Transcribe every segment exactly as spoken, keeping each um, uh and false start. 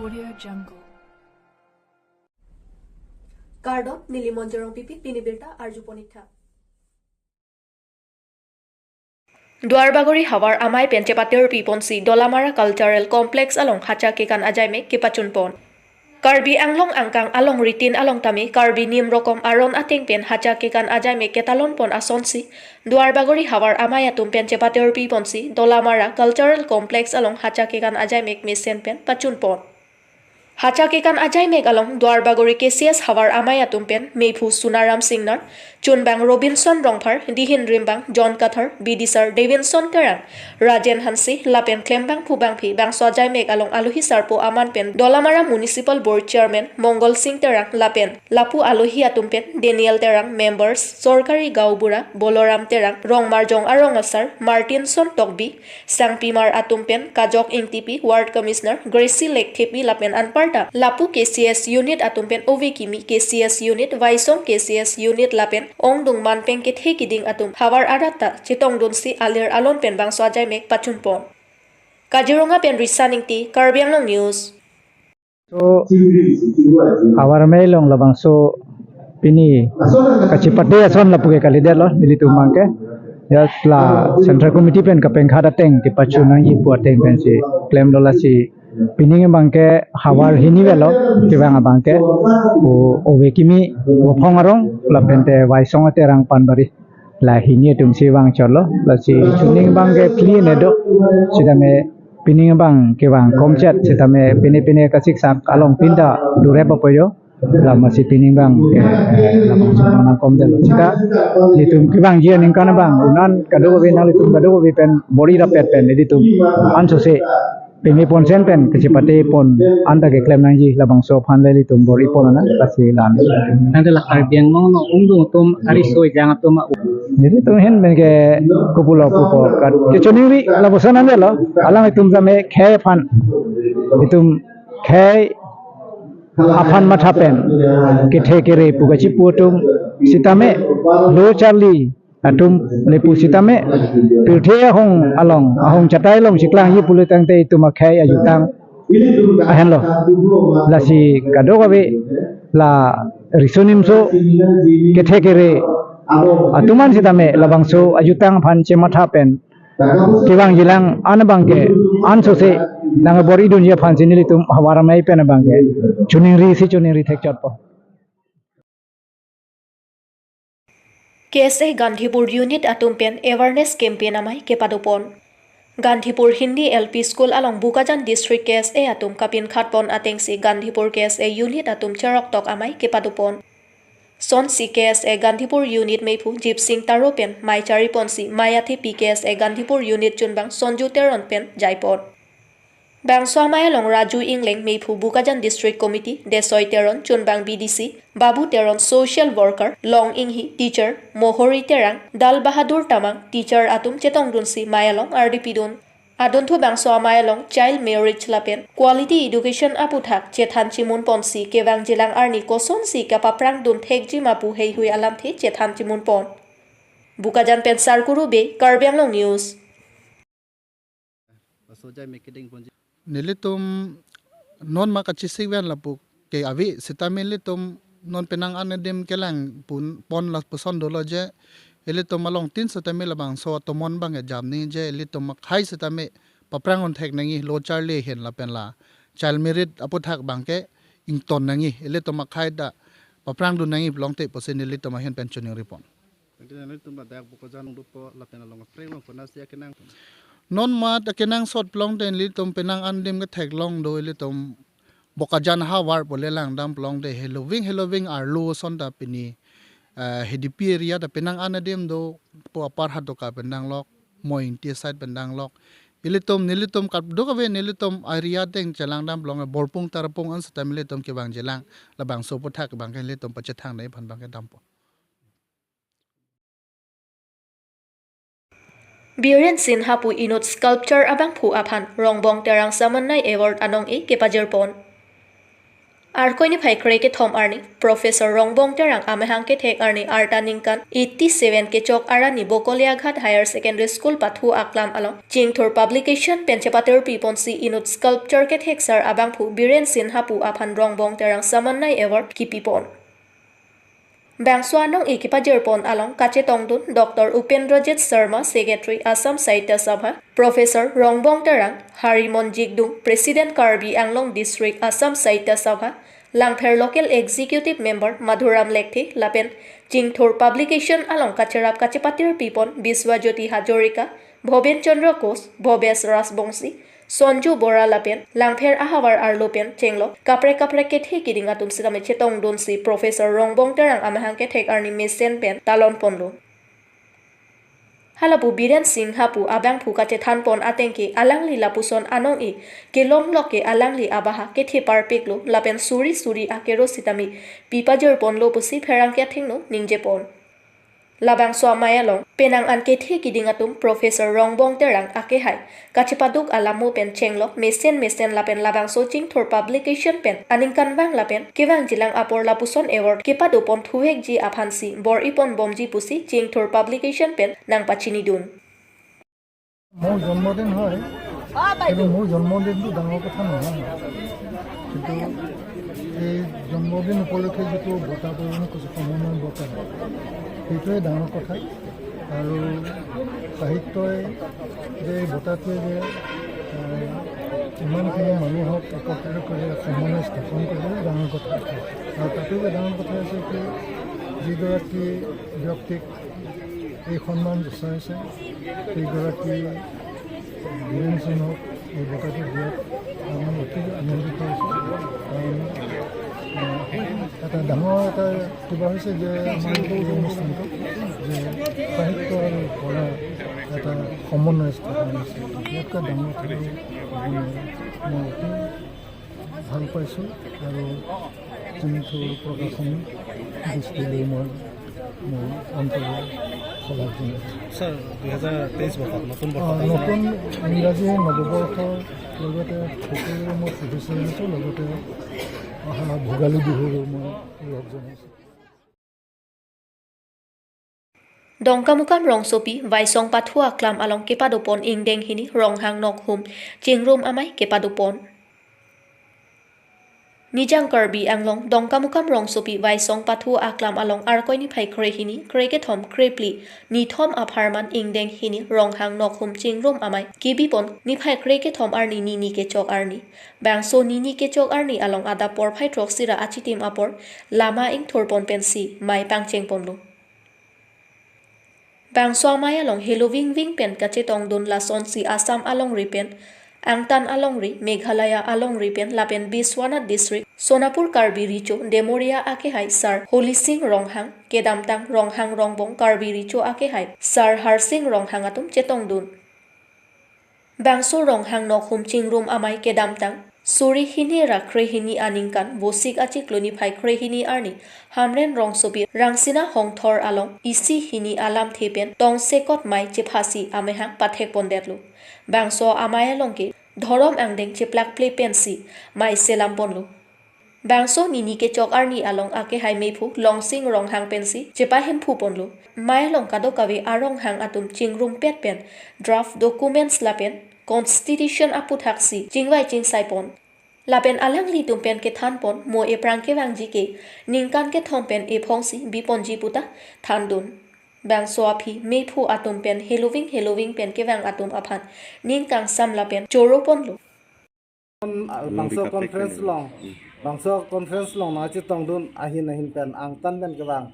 Audio Jungle. Kardom, neli Monjorong Pipi, pini birta arjupon ik tha. Duarbagori havar amei pen chepatirpi ponsi Dolamara Cultural Complex along hacha kekan ajaimek kepachunpon. Karbi Anglong angkang along ritin along tame Karbi nim rokom aron ateng pen hacha kekan ajaimek ketalonpon asonsi Duarbagori havar amei atum pen chepatirpi ponsi Dolamara Cultural Complex along hacha kekan ajaimek mesen pen pachunpon. Hacha kekan ajaimek along Duarbagori K C S havar amei atum pen mephu Sunaram Singnar, chunbang Robinson Rongphar, dihin rimbang John Kathar, bidisar Davidson Terang, Rajen Hanse, lapen klembangphu bangphi bangso ajaimek along alohi sarpo aman pen Dolamara Municipal Board Chairman Mongol Sing Terang, lapen lapu alohi atum pen Daniel Terang, members, sorkari gaonbura Boloram Terang, rong marjong arong asar Martinson Tokbi, sangpimar atum pen Kajok Ingtipi, Ward Commissioner Gracie Lekthepi lapen anparta lapu K C S unit atum pen ove kimi K C S unit, Vaisong K C S unit lapen ongdung manpeng kethe kiding atum havar arat ta chetongdunsi alir alon pen bangso ajaimek pachunpon. Kaziranga pen Risan Ingti, Karbi Anglong News. So, havar amei along labangso pini kachepate ason lapu ke kalidetlo, nelitum abangke. Ya, la Central Committee pen kapengkhat ateng kepachun nangji pu ateng pensi klemlo, lasi pining abangke havar hini avelo, kevang abangke o ove kimi Vophong arong lapente Vaisong Terang Panbari, la hini atumsi vangchotlo, lasi chuning abangke phli ne do, sitame pining abang kevang komchet, sitame pine pine kasiksak along pinta durep apoyo, lamasi pining abangke, eh, labangso nangkomdetlo. Sita nelitum kevangji aningkan abang, unan kadokave, nanglitum kadokave pen bor-i rapet pen nelitum ansose peme ponsen pen kachepate pon anta keklem nangji, labangso aphan le nelitum bor-i pon ana, lasi la-an. Nangte la Karbi Anglong along ongdung atum, ariso ejang atum a- Nelitum ahin pen ke kopulo pupo kat kechoningri lapuson anlo, alanglitum tame khei aphan, itum khei aphan matha pen kethe kere pu kachipu atum sitame lo charli atum le pu sitame pirthe ahong along, ahong chatai along chiklangji pulo tangte itum akhei ajutang ahenlo. Lasi kadokave la riso nimso kethe kere atum an sitame labangso ajutang aphan chematha pen kevangjilang an abangke ansose nang bor-idunji aphansi nelitum havar amei pen abangke chuningrisi chuningri thekchotpo. K S A Gandhipur Unit atum pen awareness campaign amei kepadopon. Gandhipur Hindi L P School along Bokajan District K S A atum kapinkhatpon atengsi Gandhipur K S A Unit atum cheroktok amei kepadopon. Sonsi K S A Gandhipur Unit mephu Jipsing Taro pen mei chariponsi mei athepi K S A Gandhipur Unit chunbang Sonju Teron pen jaipon. Bangso amei along Raju Ingleng mephu Bokajan District Committee, Desoi Teron chunbang B D C, Babu Teron social worker, Long Inghi teacher, Mohori Terang, Dal Bahadur Tamang teacher atum chetongdunsi mei along ardipidun. Adunthu bangso amei along child marriage lapen quality education aputhak chethan chimunponsi kevangjilang arni kosonsi kapaprangdun thekji ma pu heihui alamthe chethan chimunpon. Bokajan pen Sarkuru Bey, Karbi Anglong News. Nelitum non ma kachesik ven lapu ke ave sitame nelitum non penang an adim kelang pon, pon lapuson dolo je, ilitum alongtin sitame labangso atomon abang ejam nangji je, ilitum akhei sitame paprangun thek nangji, lo charli ahin lapen la child marriage aputhak abangke ington nangji, ilitum akhei ta paprangdun nangji pulote pusi nelitum ahin pen chuningripon. Nelitum ladak Bokajan dopo lapen along apreng along konatsi akenang? Non mat akenangsot pulote nelitum penang an adim ketheklong do, ilitum Bokajan havar pu le langdam pulote heloving heloving arlo ason ta pini, eh, H D P area ta penang an adim dopo, Upper Hatoka pen danglok, Mointi side pen danglok. Ilitum nelitum kadokave nelitum area ateng chelangdam pulote Borpung Tarpung an sitame nelitum kevangjilang, labangso aputhak abangke nelitum pachethang nangji aphan abangke dampo. Biren Sinha pu inut sculpture abangphu aphan Rongbong Terang Samanai Award anong-e kepajirpon. Arkoi niphai kre kethom arni, Professor Rongbong Terang amahang kethek arni arta ningkan eighty seven kechok arni Bokolia Ghat Higher Secondary School pathu aklam along Chingthur Publication pen chepatirpi ponsi inut sculpture ketheksar abangphu Biren Sinha pu aphan Rongbong Terang Samanai Award kipipon. Bangso anong-e kepajirpon along kachetongdun Doctor Upendrajit Sharma, Secretary, Assam Sahitya Sabha, Professor Rongbong Terang, Harimon Jigdung, President, Karbi Anglong District, Assam Sahitya Sabha, Langpher Local Executive Member Madhuram Lekthe lapen Chingthur Publication along kacherap kachepatirpipon Biswajyoti Hazarika, Bhoben Chandra Ghosh, Bhobesh Rajbongsi, Sonju Bora lapen Langpher ahavar arlo pen chenglok kaprek kaprek kethe kiding atum sitame chetongdunsi Professor Rongbong Terang amahang kethek arni mesen pen talonponlo. Halapu Biren Sinha pu abangphu kachethanpon ateng ke alangli lapuson anong-e kelonglok ke alangli abaha kethe parpiklo lapen suri suri akero sitame pipajirponlo pusi pherangke athengno ningjepon. Labangso amei along penang an kethe kiding atum Professor Rongbong Terang akehai kachepaduk alamo pen chenglok mesen mesen lapen labangso Chingthur Publication pen aningkanvang lapen kevangjilang apor lapuson award kepadopon thuvekji aphansi bor-ipon bomji pusi Chingthur Publication pen nangpachinidun. মোৰ জন্মদিন হয়, কিন্তু মোৰ জন্মদিনটো ডাঙৰ কথা নহয়। কিন্তু এই জন্মদিন উপলক্ষে যিটো বঁটা প্ৰদান কৰিছে, সমন্বয় বঁটা, সেইটোৱে ডাঙৰ কথা। আৰু সাহিত্যই যে এই বঁটাটোৱে যে, এ, ইমানখিনি মানুহক একত্ৰিত কৰি সমন্বয় স্থাপন কৰিলে ডাঙৰ কথা। আৰু তাতোকৈ ডাঙৰ কথা হৈছে কি, যিগৰাকী ব্যক্তিক এই সন্মান যচা হৈছে, সেইগৰাকী বীৰেন সিংহক এই বঁটাটো দিয়াত আমি অতি আনন্দিত হৈছোঁ। কাৰণ, আহ, এটা ডাঙৰ এটা কিবা হৈছে যে আমাৰ এই অনুষ্ঠানটো যে সাহিত্য আৰু কলা এটা সমন্বয় স্থাপন হৈছে। ইয়াতকৈ ডাঙৰ কথা হ'ব নোৱাৰে। মই অতি ভাল পাইছোঁ আৰু Chingthur প্ৰকাশন দৃষ্টিলৈ মই মোৰ অন্তৰৰ শলাগ জনাইছোঁ। ছাৰ, দুহেজাৰ তেইছ বৰ্ষত নতুন আহ, বৰ্ষত নতুন ইংৰাজী নৱবৰ্ষৰ লগতে সকলোৰে মই শুভেচ্ছা জনাইছোঁ, লগতে অহা ভোগালী বিহুৰো মই লগ জনাইছোঁ। Dongkamukam rongsopi Vaisong pathu aklam along kepadopon ingdeng hini Ronghang Nokhum Chingrum Amei kepadopon. Nijang Karbi Anglong Dongkamukam rongsopi Vaisong pathu aklam along Arkoi niphai kre hini, kre kethom, kre phli, nithom apharman ingdeng hini Ronghang Nokhum Chingrum Amei kebipon niphai kre kethom arni nini kechok arni. Bangso nini kechok arni along adap porphai throksi ra achitim apor lama ingthurpon pensi mei pangchengponlo. Bangso amei along heloving ving pen kachetongdun lasonsi Assam alongri pen, Angtan alongri, Meghalaya alongri pen lapen Biswanath District, Sonapur Karbi Recho, Demoria akehai Sar Holising Ronghang, kedamtang Ronghang Rongbong Karbi Recho akehai Sar Harsing Ronghang atum chetongdun. Bangso Ronghang Nokhum Chingrum Amei kedamtang suri hini ra kre hini aningkan Vosik achiklo niphai kre hini arni Hamren rongsopi Rangsina Hongthor along isi hini alamthe pen tongsekot mei chephasi amahang pathekpondetlo. Bangso amei along ke dhorom angdeng cheplakple pensi mei selamponlo. Bangso nini kechok arni along akehai mephu Longsing Ronghang pensi chepahemphunponlo. Mei along kadokave aronghang atum chingrumpet pen draft documents lapen constitution aputhaksi chingvai chingsaipon. Lapen alanglitum pen kethanpon mo ephrang kevangji ke ningkan kethom pen ephongsi biponji puta thandun. Bangso aphi mephu atum pen heloving heloving pen kevang atum aphan ning kangsam lapen choroponlo. Bangso conference along, bangso conference along nangchetongdun ahin ahin pen angtan pen kevang,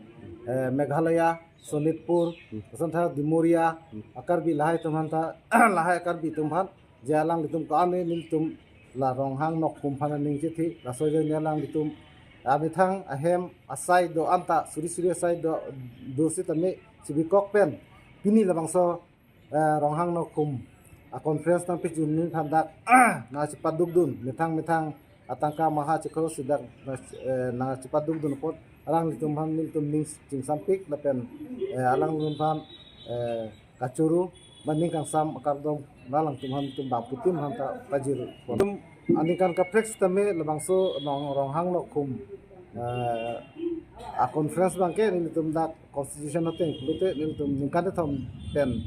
eh, Meghalaya, Sonitpur, ason tha Demoria, a-Karbi lahai atum aphan tha, lahai a-Karbi atum aphan, je alanglitum ko-an nelitum la Ronghang Nokhum aphan aning chethi, laso ajoine alanglitum amethang ahem asai do-an ta, suri suri asai do, do sitame chibikok pen, pini labangso eh, Ronghang Nokhum a-conference nangpijun aphan dak nangchepadukdun, methang methang atangka maha chiklo si dak nang, eh, nangchepadukdun apot alanglitum aphan nelitum ning chingsampik lapen, eh, alanglitum aphan, eh, kachoro ba ning kangsam akardom alangtum aphan, tum bangphutin aphan ta pajir. Tum Aningkan kaprek sitame labangso Nong Ronghang Nokhum, eh, a conference abangke nelitum dak constitution ateng pulote nelitum ningkan kethom pen,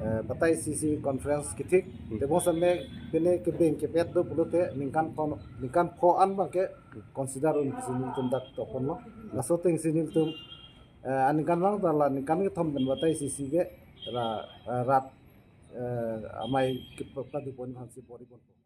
eh, batai isi isi conference kethik. Hmm. Tebong sitame pine kebeng kepet do pulote ningkan pho, ningkan pho an abangke consider un pusi nelitum dak toponlo. Laso atengsi nelitum, eh, aningkanvang ta la ningkan kethom pen batai isi isi ke la, eh, rat, eh, amei kepa-, padopon aphansi bor-iponpo.